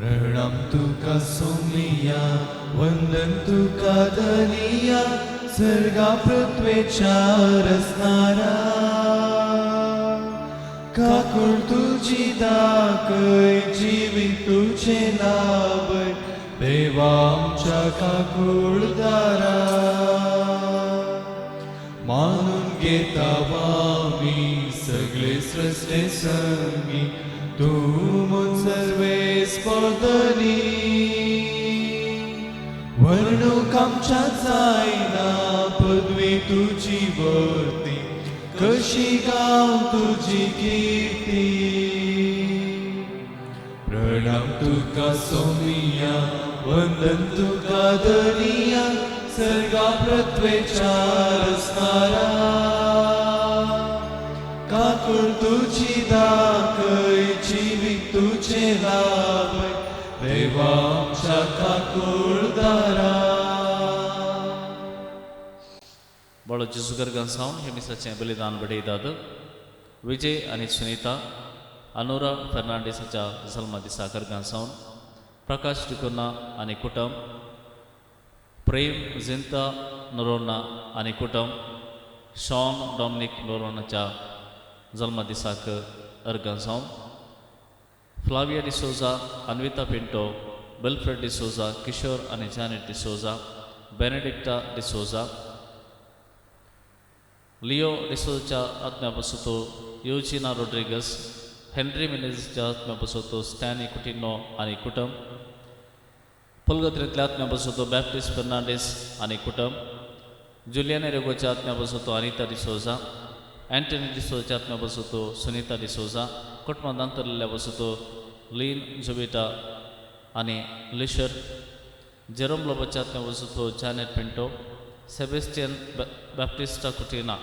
प्रणाम तुका सोमिया, वंदन तुका धनिया, सर्गा पृथ्वेच्या रचणारा. काकूळ तुजी दाखय, जिवीत तुजें लाभय, देवा आमच्या काकूळदारा. मानून घेता आमी सगळे सृश्टे संगी, तूं म्हूण सर्वेस्पर धनी. वर्णूक आमच्या जायना पदवी तुजी वर्ती, कशी गांव तुजी कीर्ती. प्रणाम तुका सोमिया, वंदन तुका धनिया, सर्गा पृथ्वेच्या रचणारा. काकूळ तुजी दाखय, जिवीत तुजें लाभय, देवा आमच्या काकूळदारा. बळो जेजू गर्गान सावन हे मिसाचें बलिदान बडयतात. विजय आनी सुनीता अनुरा फेर्नांडीसाच्या जल्मा दिसा गर्गान सावन, प्रकाश डिकोना आनी कुटुंब, प्रेम जिंता नरोना आनी कुटुंब, शॉन डॉमनिक नोरोनाच्या जल्मा दिसाक अर्गान सावन, फ्लाविया डिसोजा, अन्विता पिंटो, विल्फ्रेड डिसोजा, किशोर आनी जॅनेट डिसोजा, बेनेडिक्टा डिसोजा, लिओ डिसोजाच्या आत्म्या युजिना रोड्रिगस, हेनरी मिनेझच्या आत्म्या स्टॅनी कुटिनो आनी कुटुंब, पुलगत्रेंतल्या आत्म्या बॅप्टिस्ट फर्नांडीस आनी कुटुंब, जुलियाना रेगोच्या आत्म्या अनिता डिसोजा, अँटनी डिसोजाच्या आत्म्या सुनीता डिसोजा, कुटुंबांत अंतरलेल्या बसतो लीन जुबिटा आनी लिशर, जेरोम लोबोच्या आत्म्या जॅनेट पिंटो, सेबेस्टियन बॅप्टिस्टा कुटिना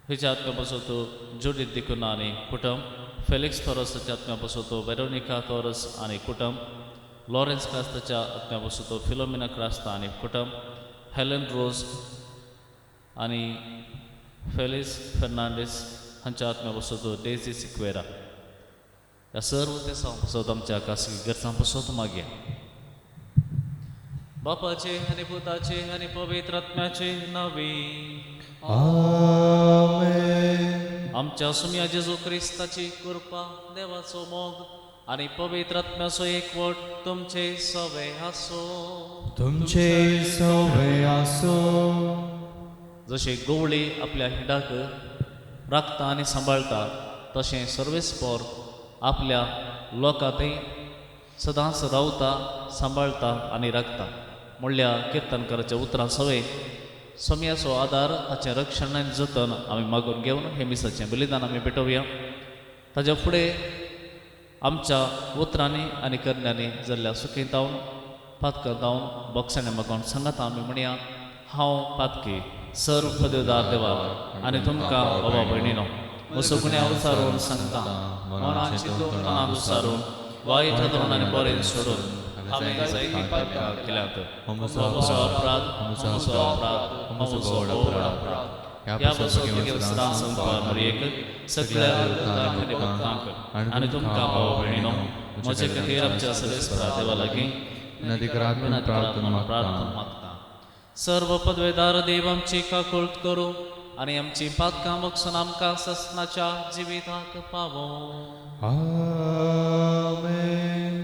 हिच्या आत्म्या बसतो जुडीत दिकुना आनी कुटुंब, फेलिक्स थोरसाच्या आत्म्या बसतो वेरोनिका थोरस आनी कुटुंब, लॉरेन्स क्रास्ताच्या आत्म्या बसतो फिलोमिना क्रास्ता आनी कुटुंब, हेलन रोज आनी फेलिस फेर्नांडीस हांच्या आत्म्या बसतो डेझी सिक्वेरा. ह्या सर्व देसां पसत आमच्या खासगी गरजां पसत मागया. बापाचे आनी पुताचे आनी पवित्र आत्म्याचे नांवी. आमेन. आमच्या सुम्या जेजू क्रिस्ताची कृपा, देवाचो मोग आनी पवित्र आत्म्याचो एकवट तुमचे सवे आसो. तुमचे सवे आसो. जशें गवळी आपल्या हिंडाक राखता आनी सांबाळटा, तशें सर्वेस्पर आपल्या लोकांतय सदांच रावता, सांबाळटा आनी राखता. म्हणल्यार किर्तनकाराच्या उतरां सवय सोम्याचो आदार, ताचें रक्षण आनी जतन आमी मागून घेवन हे मिसाचें बलिदान आमी पेटोवया. ताच्या फुडें आमच्या उतरांनी आनी करण्यांनी जाल्ल्या सुखी जावन पातकां जावन बोगसाणे मागून सांगाता आमी म्हणया, हांव पातकी सर्व पदवीदार देवा आनी तुमकां बाबा भयणीनो म्हजो गुण्या उचारून सांगता, मनाची चिंतनां उचारून वायट धरून आनी बरें सोडून हांवें जायतीं पातकां केल्यात. म्हजो अपराध, म्हजो अपराध, म्हजो व्हड अपराध. ह्या पासून सदां संपार मरयेक सगळ्या दूतांक आनी भक्तांक आनी तुमकां भाव भयणीनो म्हजे खातीर आमच्या सर्वेस्परा देवा लागीं विनंती प्रार्थना मागता. सर्व पदवेदार देव आमची काकुळट करूं आनी आमची पातकां बगसून आमकां ससनाच्या जिविताक पावो. आमेन.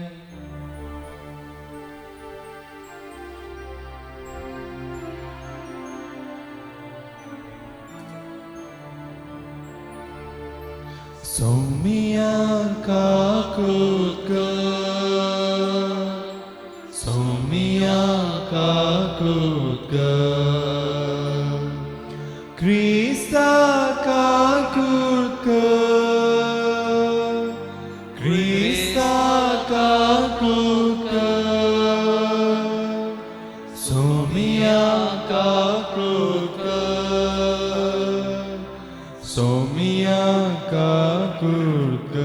सोमिया काकुळट कर, सोमिया काकुळट कर, क्रिस्ता काकुळट कर, क्रिस्ता काकुळट कर, सोमिया काकुळट कर, सोमिया काकुळट कर.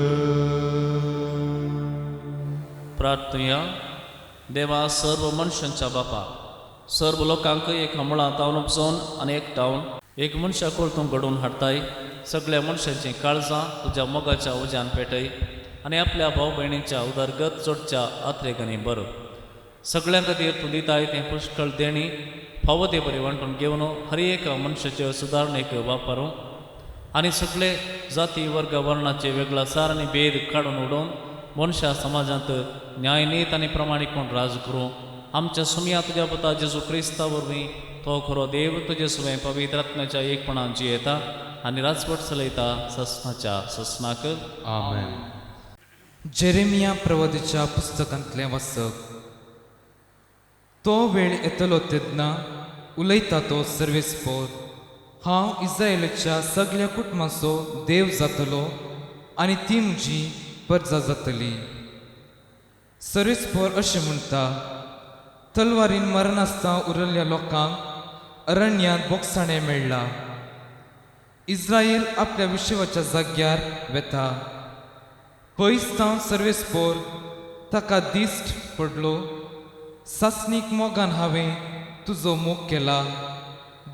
प्रार्थया. देवा सर्व मनशांच्या बापा, सर्व लोकांक एक मुळां तावन उपजोवन आनी एकटावन एक मनशा कोळतूंक घडोवन हाडटाय. सगळ्या मनशांचीं काळजां तुज्या मोगाच्या उज्यान पेटय आनी आपल्या भाव भयणींच्या उदरगत जोडच्या आत्रेकांनी बरो सगळ्यां खातीर तूं दिताय तें पुष्कळ देणी फावो ते बरी वांटून घेवन हर एक मनशाचे सुदारणेक वापरूं आनी सगळे जाती वर्ग वर्णाचे वेगळासार आनी भेद काडून उडोवन मनशा समाजांत न्यायनीत आनी प्रमाणीकपण राज करूं. आमच्या सुमया तुज्या पुता जेजू क्रिस्ता वरवीं तो खरो देव तुजे सुवें पवित्र आत्म्याच्या एकपणान जियेता आनी राजवट चलयता ससनाच्या ससनाक. आमेन. जेरेमिया प्रवादीच्या पुस्तकांतलें वाचप. तो वेळ येतलो तेन्ना उलयता तो सर्वेस्पोर, हांव इस्रायलाच्या सगळ्या कुटुंबाचो देव जातलो आनी ती म्हजी परजा जातली. सर्वेस्पोर अशें म्हणटा, तलवारीन मरनासतना उरल्ल्या लोकांक अरण्यांत बोगसाणें मेळ्ळां. इस्रायल आपल्या विशेवाच्या जाग्यार वेता. पयस जावन सर्वेस्पोर ताका दिश्ट पडलो. सासणीक मोगान हांवें तुजो मोग केला,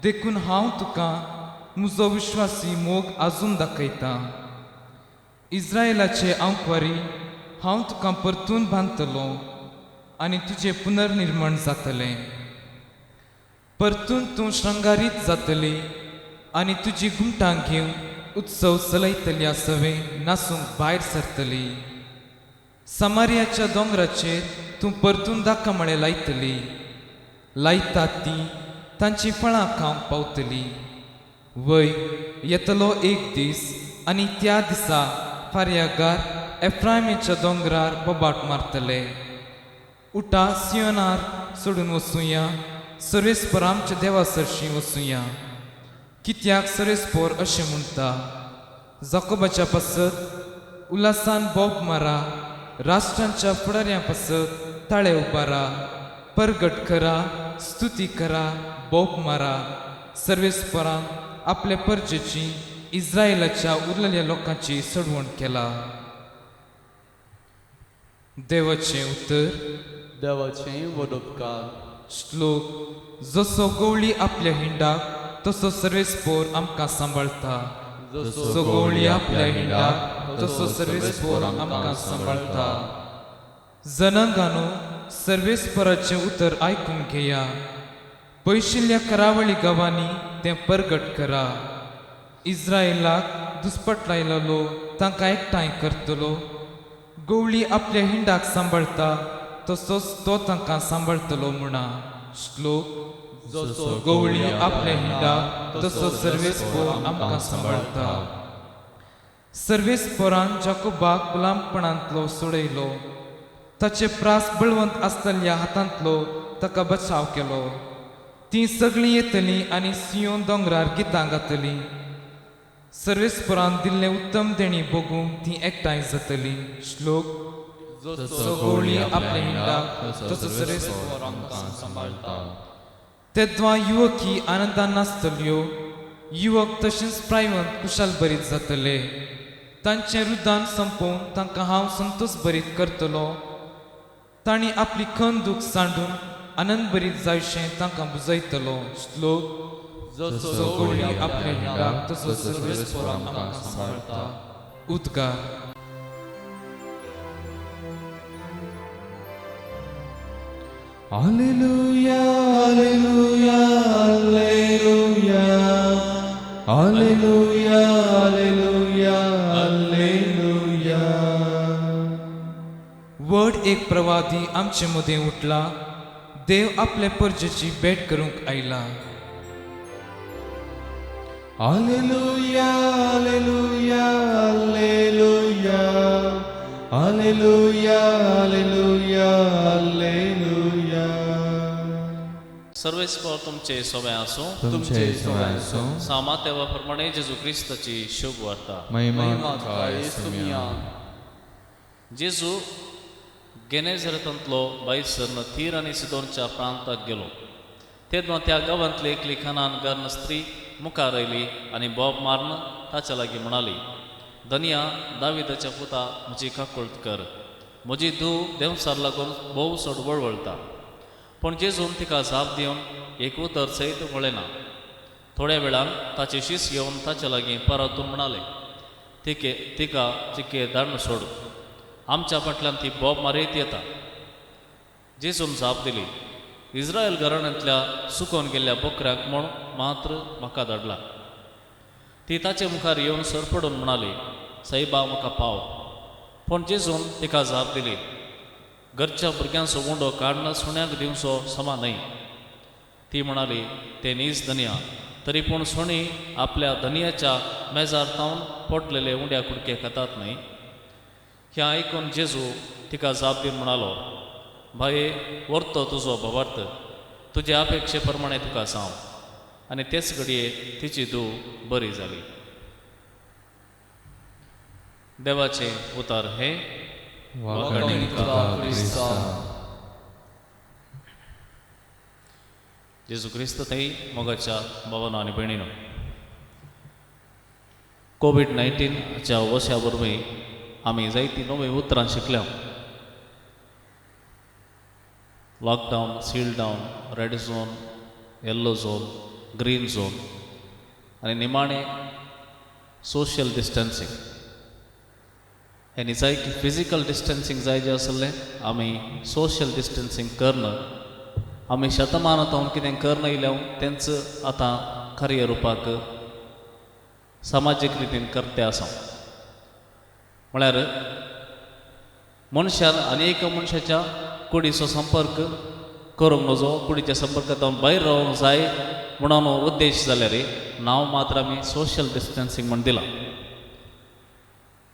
देखून हांव तुका म्हजो विश्वासी मोग आजून दाखयतां. इस्रायलाचे आंकवारी हांव तुका परतून बांदतलो आनी तुजें पुनर्निर्माण जातलें. परतून तूं श्रंगारीत जातली आनी तुजी घुमटां घेवन उत्सव चलयतली आसवें नासूंक भायर सरतली. समारियाच्या दोंगराचेर तूं परतून दाकामळे लायतली, लायतात ती तांचीं फळां खावंक पावतली. वय येतलो एक दीस आनी त्या दिसा फार्यागार एफ्रायमीच्या दोंगरार बोबाट मारतले. उठा सियोनार सोडून वचुया, सर्वेस्पोर आमच्या देवा सरशीं वचुया. कित्याक सर्वेस्पोर अशें म्हणटा, जाकोबाच्या पासत उल्हासान बोब मारा, राष्ट्रांच्या फुडाऱ्यां पासत ताळे उबारा, परगट करा, स्तुती करा, बोब मारा. सर्वेस्पोरान आपले परजेची इस्रायलाच्या उरलेल्या लोकांची सोडवण केला. देवाचें उतर. देवाचें वडोपकार. श्लोक. जसो गवळी आपल्या हिंडाक तसो सर्वेस्पोर आमकां सांबाळटा. जसो गवळी आपल्या हिंडाक तसो सर्वेस्पोर आमकां सांबाळटा. जनंगानो सर्वेस्पोराचें उतर आयकून घेया. पयशिल्ल्या करावळी गांवांनी तें परगट करा. इस्रायलाक दुस्पट लायलेलो तांकां एकठांय करतलो. गवळी आपल्या हिंडाक सांबाळटा तसोच तो तांकां सांबाळटलो म्हणा. श्लोक. जसो गवळी आपल्या हिंडाक तसो सर्वेस्पोर आमकां सांबाळटा. सर्वेस्पोरान जाकोबाक गुलामपणांतलो सोडयलो, ताचे प्रास बळवंत आसतल्या हातांतलो ताका बचाव केलो. तीं सगळीं येतलीं आनी सियोन दोंगरार गितां गातलीं. सर्वेस्पोरान दिल्लें उत्तम देणी भोगूंक तीं एकठांय जातलीं. श्लोक. जसो गवळी आपल्या हिंडाक तसो सर्वेस्पोर आमकां सांबाळटा. तेद्वां युवकी आनंदान नाचतल्यो, युवक तशेंच प्रायवंत कुशाल भरीत जातले. तांचें रुदान संपोवन तांकां हांव संतोश भरीत करतलो. तांणी आपली खन दूख सांडून आनंद भरीत जायशें तांकां बुजयतलो. श्लोक. जसो गवळी आपल्या हिंडाक तसो सर्वेस्पोर आमकां सांबाळटा. उद्गार. Alleluia, alleluia, alleluia, alleluia, alleluia, alleluia. व्हड एक प्रवादी आमचे मदें उठला. देव आपले परजेची भेट करूंक आयला. Alleluia, alleluia, alleluia, alleluia, alleluia, alleluia. सर्वेस्पोर तुमचे सोवे आसूं. तुमचे सोवे आसूं. सामातेवा प्रमाणे जेजू क्रिस्ताची शुभ वार्ता. महिमा तुका येसुमिया. जेजू गेनेझरेतांतलो भायर थीर आनी सिदोनच्या प्रांताक गेलो. तेन्ना त्या गांवांतली एकली खानान गर्न स्त्री मुखार आयली आनी बोब मारून ताच्या लागीं म्हणाली, धनया दाविदाच्या पुता म्हजी काकुळट कर, म्हजी धूव देंवसार लागून भोव चड वळवळटा. पूण जेजून तिका जाप दिवन एक उतर सयत म्हळें ना. थोड्या वेळान ताचे शीस घेवन ताच्या लागीं परतून म्हणाले, तिके तिका चिके धाडून सोड, आमच्या फाटल्यान ती बोब मारीत येता. जेजून जाप दिली, इस्रायल घराण्यांतल्या सुकोवन गेल्ल्या बोकऱ्यांक म्हूण मात्र म्हाका धाडला. ती ताचे मुखार येवन सरपडून म्हणाली, सायबा म्हाका पाव. पूण जेजून तिका जाप दिली, घरच्या भुरग्यांचो उंडो काडून सुण्याक दिवचो समा न्हय. ती म्हणाली, ते नीज धनया, तरी पूण सुणी आपल्या धनयाच्या मेजार तावन पोटलेले उंड्या कुडके खातात न्हय. हें आयकून जेजू तिका जाप दिवन म्हणालो, बाये व्हरतो तुजो भावार्थ, तुजे अपेक्षे प्रमाणे तुका जावं. आनी तेच घडये तिची धूव बरी जाली. देवाचें उतार हें. जेजू क्रिस्त थंय मोगाच्या भावानो आनी भयणीनो, कोवीड-19च्या वशा वरवीं आमी जायतीं नवीं उतरां शिकल्या. Lockdown, seal down, red zone, yellow zone, green zone आनी निमाणें सोशल डिस्टन्सींग. हें जाय की फिजिकल डिस्टन्सींग जाय जें आसलें आमी सोशल डिस्टन्सींग करन आमी शतमानांत कितें करन येयल्या तेंच आतां खऱ्या रुपाक समाजीक रितीन करते आसा. म्हळ्यार मनशान आनी एका मनशाच्या कुडीचो संपर्क करूंक नजो, कुडीच्या संपर्कांत भायर रावंक जाय म्हणून उद्देश जाल्यार नांव मात्र आमी सोशल डिस्टन्सींग म्हण दिलां.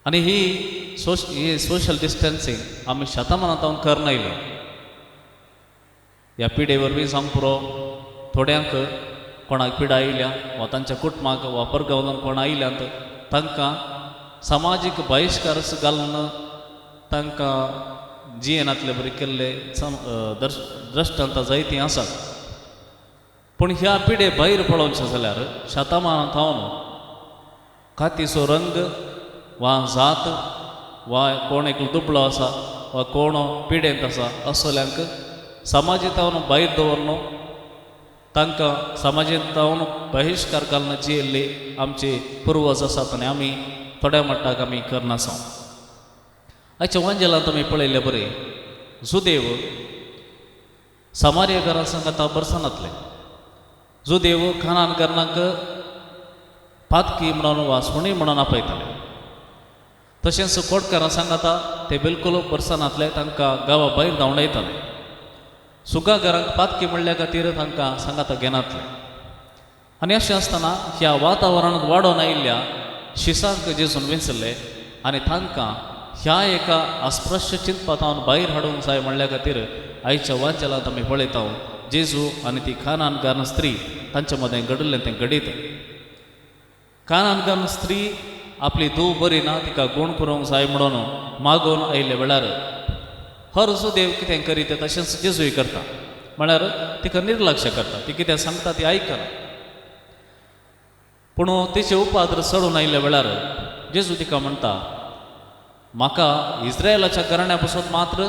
आनी ही सोशल डिस्टन्सींग आमी शतमानांत करना येयल्या. ह्या पिडे वरवीं जावंक पुरो, थोड्यांक कोणाक पिडा आयल्या वा तांच्या कुटुंबाक वा परगांवान कोण आयल्यात तांकां समाजीक बहिश्कारच घालून तांकां जियेनातले बरे केल्ले दृश्टांत जायतीं आसात. पूण ह्या पिडे भायर पळोवचें जाल्यार शतमानांत थावन कातीचो रंग वा जात वा कोण एकलो दुबळो आसा वा कोण पिडेंत आसा असल्यांक समाजीतावन भायर दवरनो, तांकां समाजीतावन बहिश्कार घालून जियेल्ले आमचे पुर्वज आसात आनी आमी थोड्या मट्टाक आमी करनासा. आयच्या वांजेलांत आमी पळयल्ले बरें जुदेव समार्य घरां सांगाता बरसनातले. जुदेव खानान घरांक पातकी म्हणून वा सुणी म्हणून आपयताले. तशेंच कोटकारां सांगाता ते बिलकूल बरसनातले, तांकां गांवा भायर धांवडायताले. सुगा घरांक पातकी म्हणल्या खातीर तांकां सांगाता घेनातले. आनी अशें आसतना ह्या वातावरणांत वाडोवन आयिल्ल्या शिसांक जेजून विंचले आनी तांकां ह्या एका अस्पृश्य चिंतपातावन भायर हाडूंक जाय म्हणल्या खातीर आयच्या वांचेलांत आमी पळयता जेजू आनी ती खानानगान स्त्री तांच्या मदें घडिल्लें तें घडीत. खानानगान स्त्री आपली धूव बरी ना, तिका गूण करूंक जाय म्हणून मागून आयिल्ल्या वेळार हर जुदेव कितें करीत तशेंच जेजूय करता. म्हळ्यार तिका निर्लक्ष करता, ती कितें सांगता ती आयकना. पूण तिचे उपाद्र चडून आयिल्ल्या वेळार जेजू तिका म्हणटा, म्हाका इस्रायलाच्या घराण्या पासत मात्र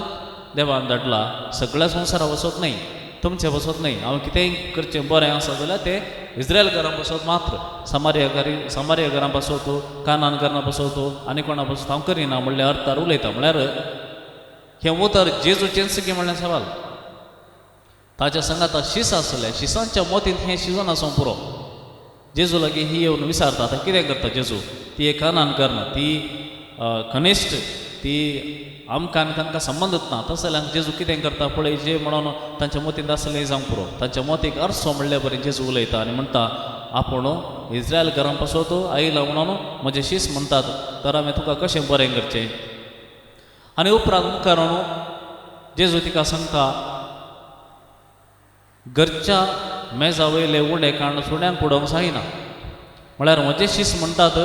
देवान धाडला, सगळ्या संवसारा वचत न्हय, तुमचे पासत न्हय. हांव कितेंय करचें बरें आसा जाल्यार तें इस्रायल घरां पासत मात्र, समार्या घरां पासत, कानान घरां पासत आनी कोणा पासत हांव करिना म्हणल्यार अर्थार उलयता. म्हळ्यार हें उतर जेजूचेंच की म्हणल्यार सवाल. ताच्या सांगाता शीस आसलें, शिसांच्या मोतींत हें शिजोन आसूंक पुरो. जेजू लागीं ही येवन विचारता, आतां कितें करता जेजू? ती एक कानान करना, ती कनिश्ट, ती आमकां आनी तांकां संबंदच ना. तशें जाल्यार जेजू कितें करता पळय जे म्हणून तांच्या मोतींत आसलें जावंक पुरो. तांच्या मोतीक अर्सो म्हणल्या बरें जेजू उलयता आनी म्हणटा, आपूण इस्रायल घरां पासत आयला म्हणून म्हजे शीस म्हणटात, तर हांवें तुका कशें बरें करचें? आनी उपरांत मुखार जेजू तिका सांगता, घरच्या मेजा वयले उंडे काडून सुण्यांक उडोवंक जायना. म्हळ्यार म्हजे शीस म्हणटात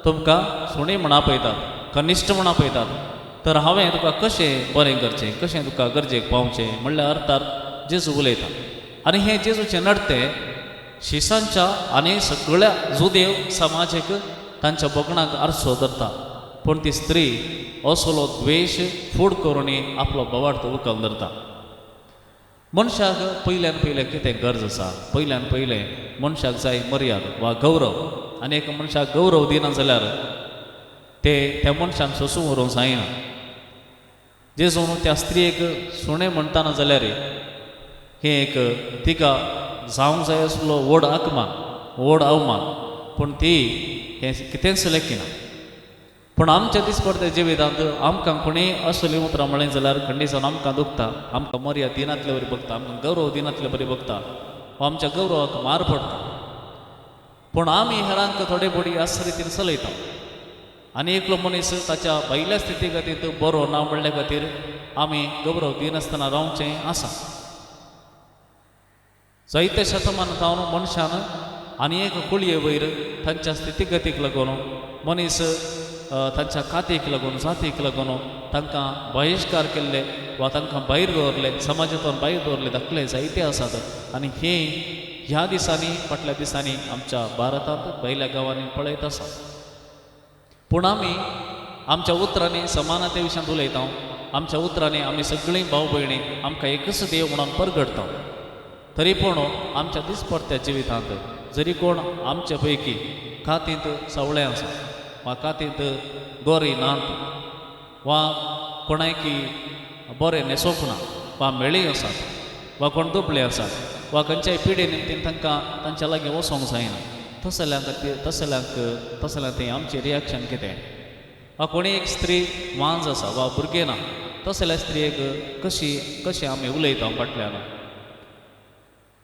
तुमकां सुणी म्हण आपयतात, कनिश्ट म्हण आपयतात, तर हांवें तुका कशें बरें करचें, कशें तुका गरजेक पावचें म्हणल्यार अर्थार जेजू उलयता. आनी हें जेजूचें नडतें शिसांच्या आनी सगळ्या जुदेव समाजेक तांच्या भोगणाक आरसो धरता. पूण ती स्त्री असलो द्वेश फूड करून आपलो भावार्थ उकल धरता. मनशाक पयल्यान पयलें कितें गरज आसा? पयल्यान पयलें मनशाक जाय मर्याद वा गौरव. आनी एका मनशाक गौरव दिना जाल्यार ते त्या मनशान सोसूं व्हरूंक जायना. जेजून त्या स्त्रियेक सुणें म्हणटाना जाल्यार हें एक तिका जावंक जाय आसलो व्हड आकमान, व्हड अवमान, पूण ती हें कितेंच लेखिना. पूण आमच्या दिसपडत्या जिवितांत आमकां कोणीय असलीं उतरां म्हळें जाल्यार खंडीसान आमकां दुखता, आमकां मर्याद दिनातले बरी बघता, आमकां गौरव दिनातले बरी बघता, आमच्या गौरवाक मार पडटा. पूण आमी हेरांक थोडे बोडी अस रितीन चलयता आनी एकलो मनीस ताच्या भायल्या स्थिती खातीर बरो ना म्हणल्या खातीर आमी गौरव दिनासतना रावचें आसा. जायते शतमान जावन मनशान आनी एक कुळये वयर तांच्या स्थितीगतीक लागून मनीस तांच्या कातीक लागून जातीक लागून तांकां बहिश्कार केल्ले वा तांकां भायर दवरले, समाजांतल्यान भायर दवरले दाखले जायते आसात. आनी हे ह्या दिसांनी फाटल्या दिसांनी आमच्या भारतांत भायल्या गांवांनी पळयत आसा. पूण आमी आमच्या उतरांनी समानते विशयांत उलयता, आमच्या उतरांनी आमी सगळीं भाव भयणी आमकां एकच देव म्हणून परगडटा. तरी पूण आमच्या दिसपडत्या जिवितांत जरी कोण आमचे पैकी कातींत सवळे आसा वा कातींत गोरी नात वा कोणायकी बरें न्हेसोवंक ना वा मेळी आसात वा कोण दुबळे आसात वा खंयच्याय पिडे निमतीन तांकां तांच्या लागीं वचोंक जायना, तसल्यांक तसल्यांक तसल्यांक तें आमचें रिएक्शन कितें? वा कोणी एक स्त्री वांज आसा वा भुरगें ना तसल्या स्त्रियेक कशी कशें आमी उलयता फाटल्यान?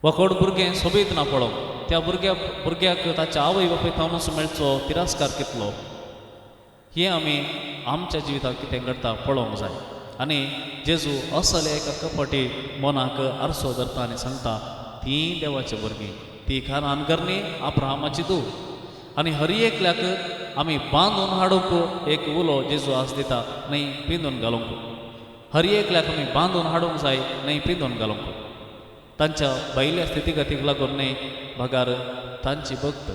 वा कोण भुरगें सोबीत ना पळोवंक त्या भुरग्याक ताच्या आवय बापूय थावनूच मेळचो तिरस्कार कितलो? हें आमी आमच्या जिवितांत कितें घडटा पळोवंक जाय. आनी जेजू असले एका कपटी मनाक आरसो धरता आनी सांगता ती देवाची भुरगीं, ती खानान करणी अब्राहमाची धूव. आनी हर एकल्याक आमी बांदून हाडूंक एक उलो जेजू आज दिता, न्हय पिंदून घालूंक. हर एकल्याक आमी बांदून हाडूंक जाय, न्हय पिंदून घालूंक. तांच्या भायल्या स्थितीगतीक लागून न्हय बगार तांची भक्त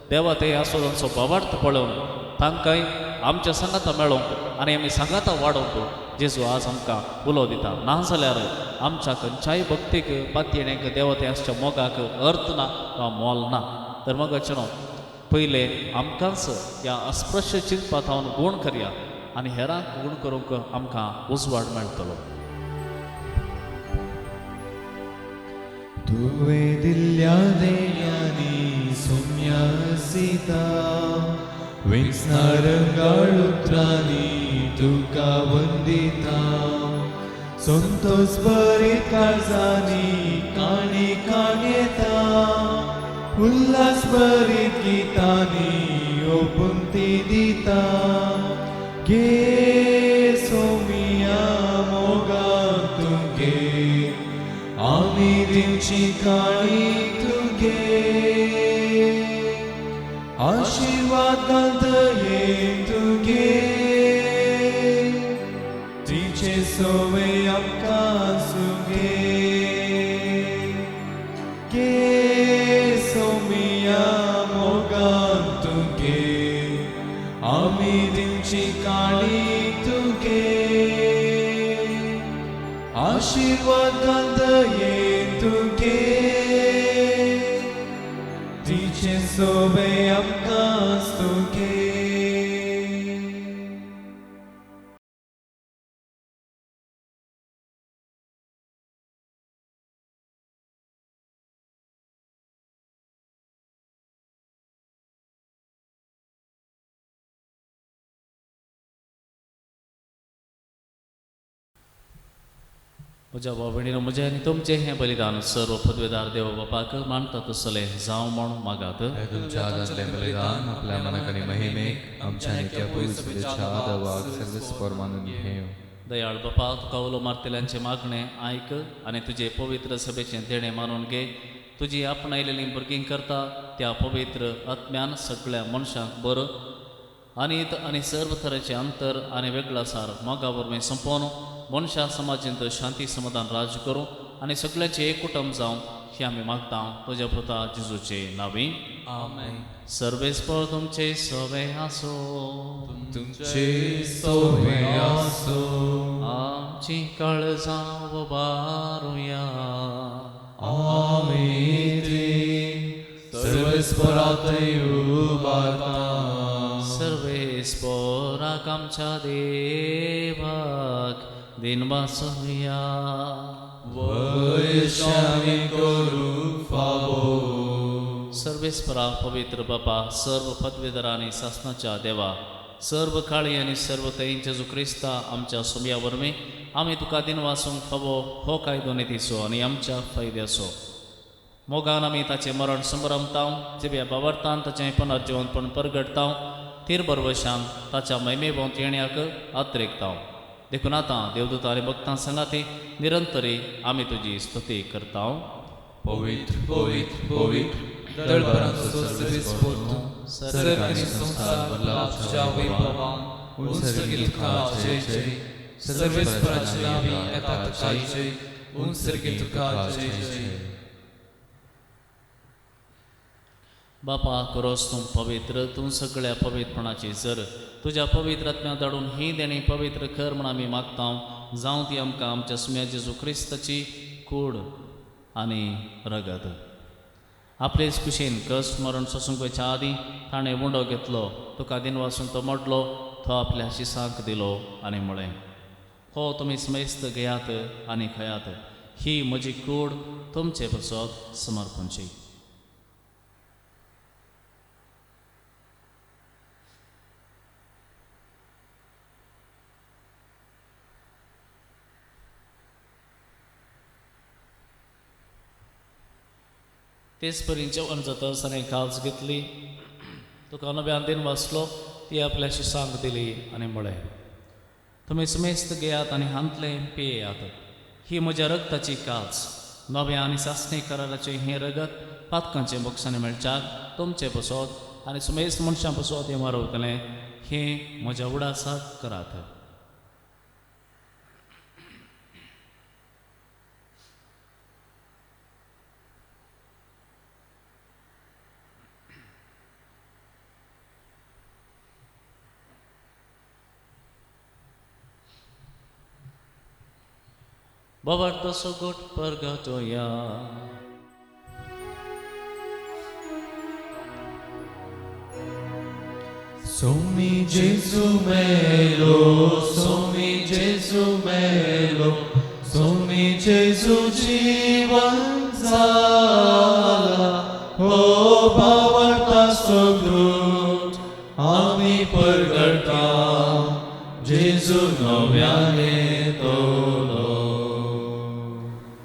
देवा ते आसो तांचो भावार्थ पळोवन तांकांय आमच्या सांगाता मेळोवंक आनी आमी सांगाता वाडोवंक जेजू आज आमकां उलो दिता. ना जाल्यार आमच्या खंयच्याय भक्तीक पातयेणेक देवते आसच्या मोगाक अर्थ ना वा मोल ना. तर मोगाचें न्हू पयलें आमकांच ह्या अस्पृश्य चिंतपा थावन गूण करया आनी हेरांक गूण करूंक आमकां उजवाड मेळटलो. तुवें दिल्ल्या देण्यांनी सोम्या सीता वेंचना रंगाळ उतरांनी तुका वंदिता संतोष भरीत काळजांनी काणी काणयेता उल्हास भरीत गितांनी ओपुंती दिता गे सोमिया मोगान तुगे आमी दिवची काणी तुगे आशिर्वाद घालतये तुगे तिचे सोवे आमकां सुगे गे सोमिया मोगान तुगे आमी दिवची काणी तुगे आशिर्वाद घालतये तुगे तिचे सोवे आमकां तुगे. म्हज्या भाव भयणीनो, म्हजें आनी तुमचें हें बलिदान सर्व पदवेदार देव बापाक मानता तसलें जावं म्हूण मागात. तुमच्या हातांतलें बलिदान आपल्या मनाक आनी महिमेक आमच्या आनी त्या पवित्र देवाक सर्वेस्पर मानून घेवं. दयाळ बापा, तुका उलो मारतल्यांचें मागणें आयक आनी तुजे पवित्र सभेचें देणें मानून घे. तुजी आपणायलेलीं भुरगीं करता त्या पवित्र आत्म्यान सगळ्या मनशांक बरो आनी आनी सर्व तरेचें अंतर आनी वेगळासार मोगा वरवीं संपोवन मनशा समाजांत शांती समाधान राज करूं आनी सगळ्यांचें एक कुटुंब जावं हें आमी मागता तुज्या पुता जेजूचे नांवी. आमेन. सर्वेस्पर तुमचे सवे आसो. तुमचे सवे आसो. आमची काळजां उबारुया. आमी सर्वेस्परातय उबारता. सर्वेस्पराक आमच्या देवाक दिनवासया. वैशामी करूंक फावो. सर्वेस्परा पवित्र बापा, सर्व पदवीधर आनी सासणाच्या देवा, सर्व काळी आनी सर्व तयीन जेजू क्रिस्ता आमच्या सोम्या वरवीं आमी तुका दिनवासूंक फावो हो कायदो नितीचो आनी आमच्या फायद्याचो. मोगान आमी ताचें मरण संभ्रमताव, जिव्या बावरतान ताचें पुनर्जिवनपण परगटताव, तीरबरवशान ताच्या महिमे भोंवत येण्याक अत्रेकताव. देखून आतां देवदूत आनी भक्तां सांगाती निरंतरी आमी तुजी स्तुती करताव. पवित्र पवित्र पवित्र दळभरांचो सर्वेस्पोर तूं, सर्ग आनी संवसार भरला तुज्या वैभवान. उंसर्गी तुका जय जय. सर्वेस्पराचे नांवी येता तुका जय. उंसर्गी तुका जय जय. बापा करोस तूं पवित्र, तूं सगळ्या पवित्रपणाची जर तुज्या पवित्र आत्म्या धाडून ही देणी पवित्र कर म्हण आमी मागता. जावं ती आमकां आमच्या सुम्या जेजू क्रिस्ताची कूड आनी रगत. आपलेच कुशीन कस मरण सोसूंक वयच्या आदीं ताणें उंडो घेतलो, तुका दिनवासून तो मोडलो, तो आपल्या शिसांक दिलो आनी म्हळें, हो तुमी समेस्त घेयात आनी खायात, ही म्हजी कूड तुमचे पासत समर्पणची. तेच परी जेवण जातच ताणें काल्स घेतली, तुका नव्यान दिन वाचलो, ती आपल्या शिसांक दिली आनी म्हळें, तुमी समेस्त घेयात आनी हांतलें पियेयात, ही म्हज्या रगताची काल्स, नव्या आनी सासणी कराराचें हें रगत पातकांचें बोक्षांनी मेळच्याक तुमचें पसत आनी समेस्त मनशां पसत हें वारवतलें, हें म्हज्या उडासाक करात. बाबार्थ सोगोट परगटोया. Somi Gesù melo, Somi Gesù melo, Somi Gesù जीवन जाला, हो भावार्था सगृत आमी परगटा, जेजू नव्याने तोलो.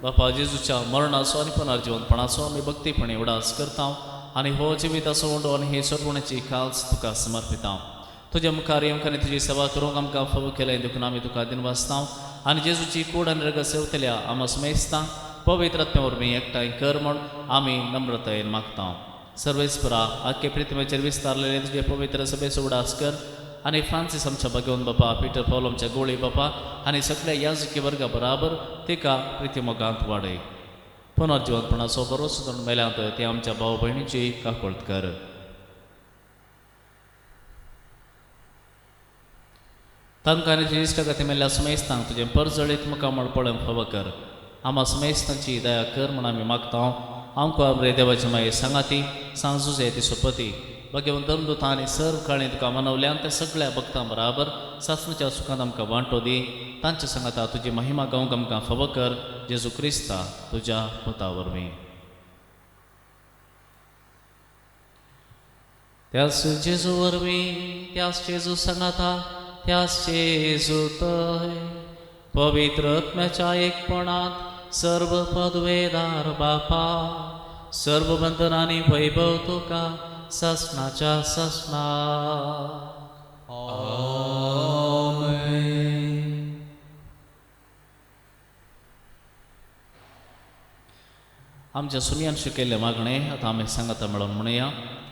बापा जेजूच्या मरणाचो आनी पुनर्जिवनपणाचो आमी भक्तीपणी उडास करता आनी हो जिविताचो उंडो आनी हे सोडवण्याची खास तुका समर्पिता. तुज्या मुखार येवंक आनी तुजी सेवा करूंक आमकां फावो केलें देखून आमी तुका दिनवासता आनी जेजूची कूड आनी रगत सेवतल्या आमा समेस्ता पवित्र आत्म्या वरवीं एकठांय कर म्हूण आमी नम्रतायेन मागता. सर्वेस्परा आख्खे पृथ्वीचेर विस्तारलेले तुजे पवित्र सभेचो उडास कर आनी फ्रांसीस आमच्या भगवंत बापा, पिटर पावल आमच्या गोळी बापा आनी सगळ्या याजकी वर्गा बराबर तिका प्रितीमोगांत वाडय. पुनर्जिवंतपणाचो भरोसो धरून मेल्यांत ते आमच्या भाव भयणीची काकुळट कर. तांकां आनी तुजी इश्टागती मेल्ल्या समेस्तांक तुजें परजळीत मुखामळ पळोवंक फावो कर. आमा समेस्तांची दया कर म्हूण आमी मागता. आमकां आमरे देवाची मागीर सांगाती सांजुजे ती सोपती भगवंत धर्मदूतां आनी सर्व काळें तुका मनवल्यान त्या सगळ्या भक्तां बराबर सासणाच्या सुखांत आमकां वांटो दी. तांच्या सांगाता तुजी महिमा गावंक आमकां फावो कर, जेजू क्रिस्ता तुज्या पुता वरवीं. त्याच जेजू वरवीं, त्याच जेजू सांगाता, त्याच जेजू तय पवित्र आत्म्याच्या एकपणांत सर्व पदवेदार बापा, सर्व बंधनांनी वैभव तुका सासणाच्या सासणा. आमेन. आमच्या सुमयान शिकयल्लें मागणें आतां आमी सांगाता मेळोवन म्हणुया.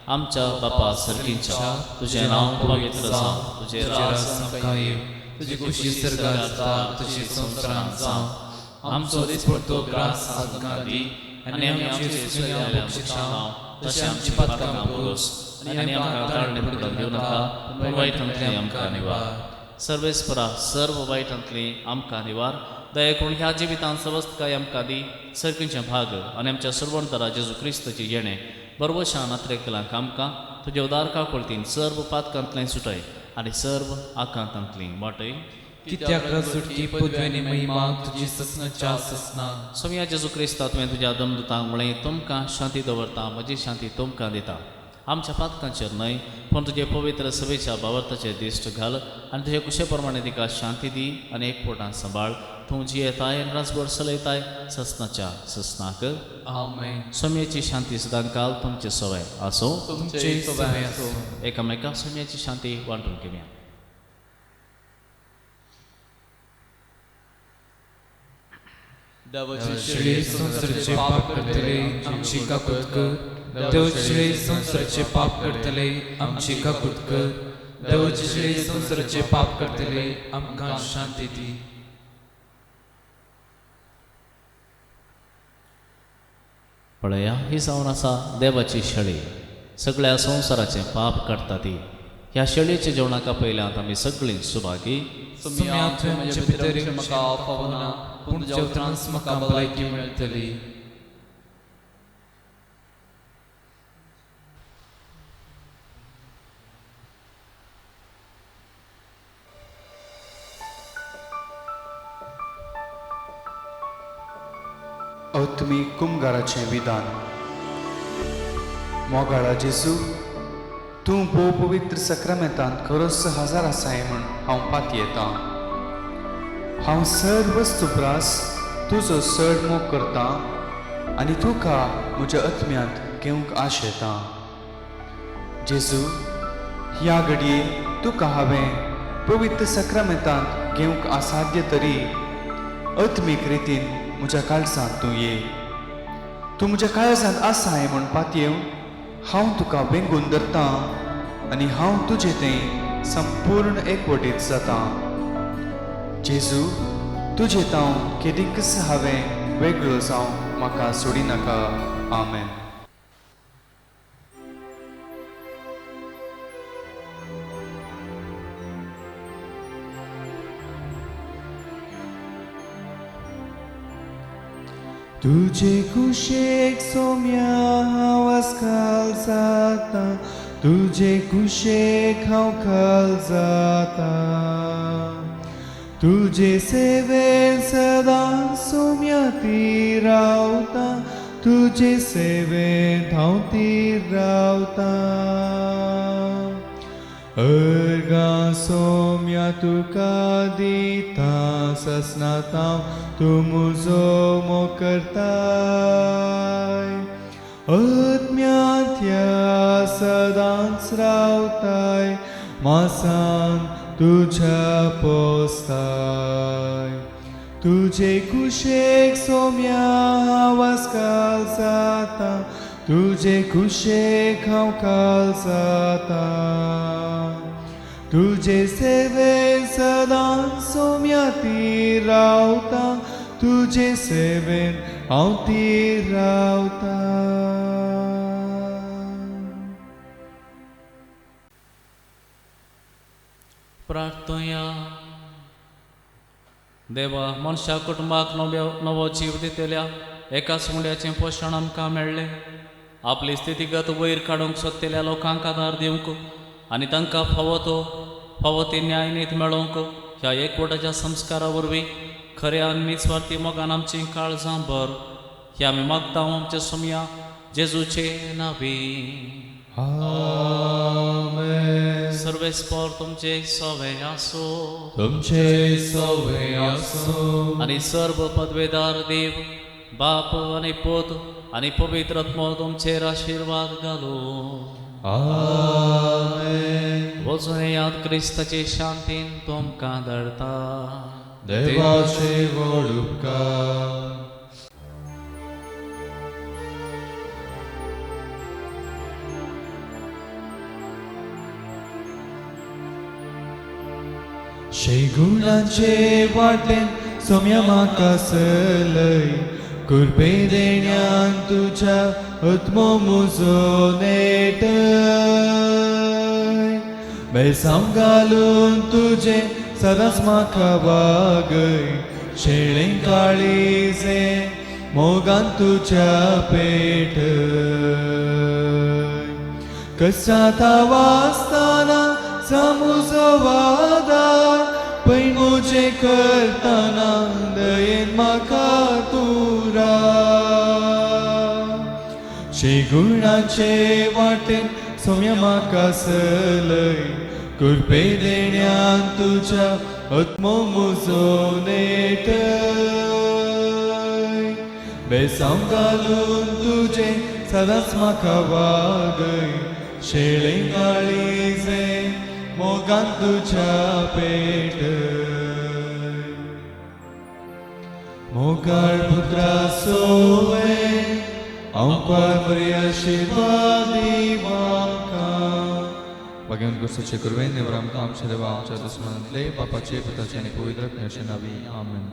आमच्या बापा सर्गीच्या, तुजें नांव पवित्र जावं, तुजें राज आमकां येवं, तुजी खुशी सर्गार जाता तशी संवसारांत जावं. आमचो दिसपडतो ग्रास आमकां दी आनी आमी आमचे सुण्यांक बक्षितांव तशें आमची पातकां भोगोस आनी आमकां ताळणे पडून दिवं नाका, पूण वायटांतली आमकां निवार. सर्वेस्परा सर्व वायटांतली आमकां निवार. दया करून ह्या जिवितांत सवस्तकाय आमकां दी, सर्गींचे भाग आनी आमच्या सर्वंतरा जेजू क्रिस्ताची येणें बरवशान अत्रेकलांक आमकां तुज्या उदार काकुळतीन सर्व पातकांतलें सुटय आनी सर्व आकांतांतली वाटय. कित्याक रजुटकी पदवी आनी महिमा तुजी ससनाच्या ससना. सोमया जेजू क्रिस्ता, तुवें तुज्या दमदुतांक म्हळें, तुमकां शांती दवरता, म्हजी शांती तुमकां दिता. आमच्या पातकांचेर न्हय पूण तुजे पवित्र सभेच्या भावार्थाचेर दिश्ट घाल आनी तुजे कुशे प्रमाणे तिका शांती दी आनी एकपोटान सांबाळ. तूं जियेताय आनी राजभर चलयताय ससनाच्या ससनाक. आमेन. सोम्याची शांती सदांकाल तुमचे सवय आसूं. तुमचे सवय आसूं. एकामेका सोम्याची शांती वांटून घेवया. शेळी संवसाराचे पाप करतले आमची काकूत कर. देवाची शेळी संवसाराचे पाप करतले आमची काकूत कर. देवाची शेळी संवसाराचे पाप करतले आमकां शांती दी. पळया, ही जावन आसा देवाची शेळी, सगळ्या संवसाराचें पाप काडटा ती. ह्या शेळयेच्या जेवणाक पयल्यात आमी सगळीं सुभागी. सोम्या, तुवें म्हजे भितर येवचें फावना, पूण तुज्या उतरांच म्हाका भलायकी मेळटली. आत्मीक कुमगाराचें विधान. मोगाळा जेजू, तूं भोव पवित्र सक्रामेंतांत खरोच हजार आसाय म्हूण हांव पातयेतां. हांव सर्व वस्तू प्रास तुजो चड मोग करतां आनी तुका म्हज्या आत्म्यांत घेवंक आशेतां. जेजू, ह्या घडये तुका हांवें पवित्र सक्रामेंतांत घेवंक असाध्य तरी आत्मीक रितीन म्हज्या काळजांत तूं ये. तूं म्हज्या काळजांत आसाय म्हूण पातयेवन हांव तुका वेंगून धरतां आनी हांव तुजें तें संपूर्ण एकवटीत जातां. जेजू, तुजें तांव केदींकच हांवें वेगळो जावं म्हाका सोडिनाका. आमेन. तुजे कुशेक सोम्या हांव आजकाल जाता, तुजे कुशेक हांव खाल जाता. तुजे सेवेन सदां सोम्या ती रावता, तुजे सेवेन हांव ती रावता. अर्गां सोम्या तुका दिता, ससनातां तूं म्हजो मोग करताय. आत्म्यांत ह्या सदांच रावताय, मासान तुज्या पोसताय. तुजे कुशेक सोम्या हांव आजकाल जाता, तुजे कुशेक हांव काल जाता. तुजे सेवेन सदां सोम्या ती रावता, तुजे सेवेन हांव ती रावता. प्रार्थया. देवा, मनशा कुटुंबाक नवो जीव दितल्या एका सुंगड्याचें पोशण आमकां मेळ्ळें. आपली स्थितीगत वयर काडूंक सोदतल्या लोकांक आदार दिवंक आनी तांकां फावो तो फावो ती न्यायनीत मेळोवंक ह्या एकवटाच्या संस्कारा वरवीं खऱ्या आनी निस्वार्थी मोगान आमचीं काळजां भर. ह्या आमी मागता आमच्या सोमया जेजूचे नांवी. आमेन. सर्वेस्पर तुमचे सवे आसो. तुमचे सवे आसो. आनी सर्व पदवेदार देव बाप आनी पूत आनी पवित्र आत्मो तुमचेर आशिर्वाद घालूं. आमेन. वचून येयात, क्रिस्ताचे शांतीन तुमकां धाडटा. देवाचे व्हड उपकार. शेगुणाचे वाटेन सोम्या म्हाका सलय, कुर्बे देण्यान तुज्या आत्मो म्हजो नेटय. बेळसांव घालून तुजें सदांच म्हाका वागय, शेळें काळीजें मोगान तुज्या पेटय. कश्टांत वाचतना जा म्हजो आदार, पै म्हजी तुजें करतना दयेन म्हाका तूं राख. शेगुणाचे वाटेन सोम्या म्हाका सलय, कृपे देण्यान तुज्या आत्मो म्हजो नेटय. बेसांव घालून तुजें सदांच म्हाका वागय, शेळे काळीजे मोगान तुज्या पेटय. मोगाळ पुत्रा सोवे हांव बरी आशिर्वादी म्हाका. भाग्यवंत गोस्ताचे कुरवेन देवर आमकां आमच्या देवा आमच्या दुस्मनांतले बापाचे पुताचे आनी पवित्र आत्म्याचे नांवी आमेन.